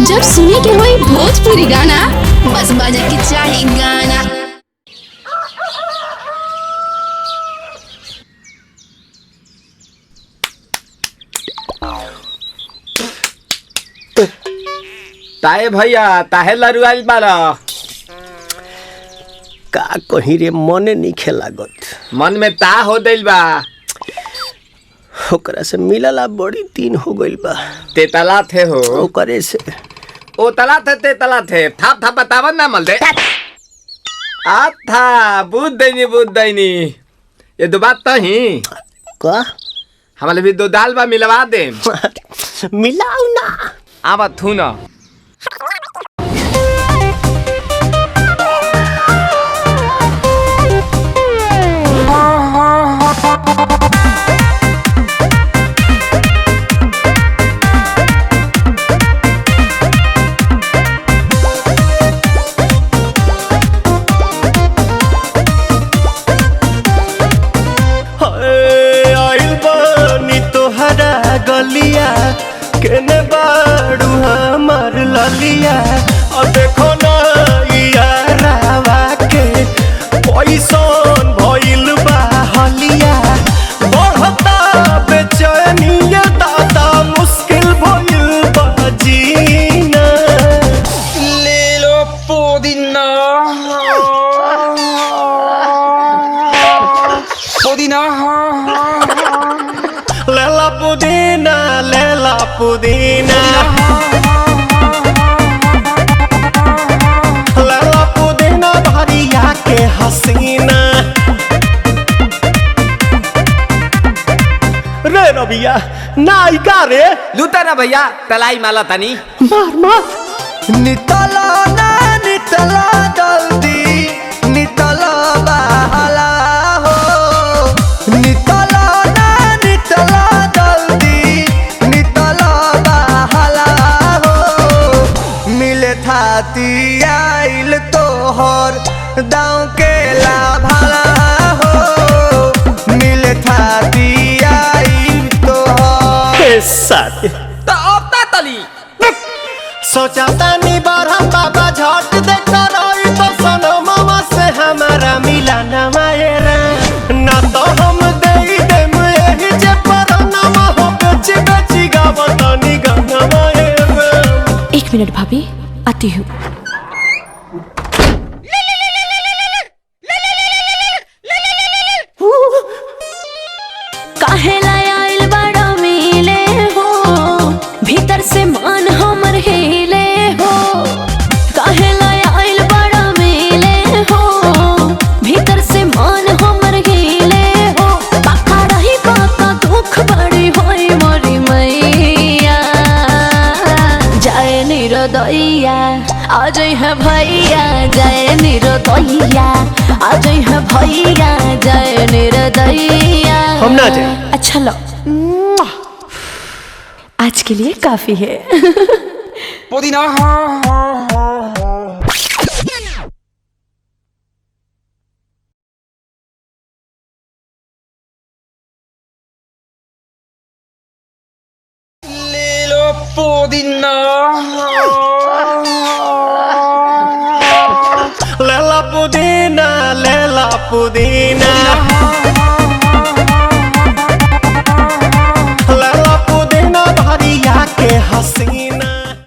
जब सुने के होई भोजपुरी गाना, बस बजे के चाही गाना। ताए भैया ताहे लरुआइल बारा। का कहीं रे, मने नहीं लागत। मन में ता हो दिल बा। ओकरा से मिलला बड़ी दिन हो गइल बा। तेतला थे हो। ओकरे से ओ तला थे तेतला थे थाप थाप बतावन ना मल दे। आ था बुद्ध दैनी बुद्ध दैनी ये दो बात तो ही का हमारे भी दो दाल बा मिलवा दे। मिलाऊ ना आवा थू ना। गलिया केने बाड़ू हमार ललिया, और देखो ना यारावा के पैसन भइल बा हलिया। बढ़ता बेचैनिया दादा मुश्किल भइल बा जीना। ले लो पुदीना पुदीना लेला पुदीना लेला पुदीना लेला पुदीना भरिया के हसीना। रे रबिया नायिका रे लूटा ना भैया तलाई माला तनी मार मार। नितला ना नितला जल्दी नितला बहला हो। नितला ना नितला जल्दी नितला बहला हो। मिले थाती आइल तोहर दाँव के लाभाला हो। मिले थाती आइल तोहर साथ तो अब ता तली सोचा तानी बरहम बाबा झट देखता रही तो सनमवा से हमारा मिला ना मायरा। ना तो हम देई देम एही जे परनमा हो बेची बेची गावतानी गाना मायरा। एक मिनट भाभी, आती हूँ। काहे लायल बड़ा मिले हो, भीतर से मान हमर हिले हो। काहे लायल बड़ा मिले हो, भीतर से मान हमर हिले हो। बाका रही बाका दुख बड़ी होई मोरी मैया, जाए निरदैया आ जाई है भैया। जाए निरदैया आ जाई है भैया। जाए निरदैया हम ना जाए। अच्छा लो, आज के लिए काफी है। पुदीना ले लो पुदीना लेला पुदीना लेला पुदीना।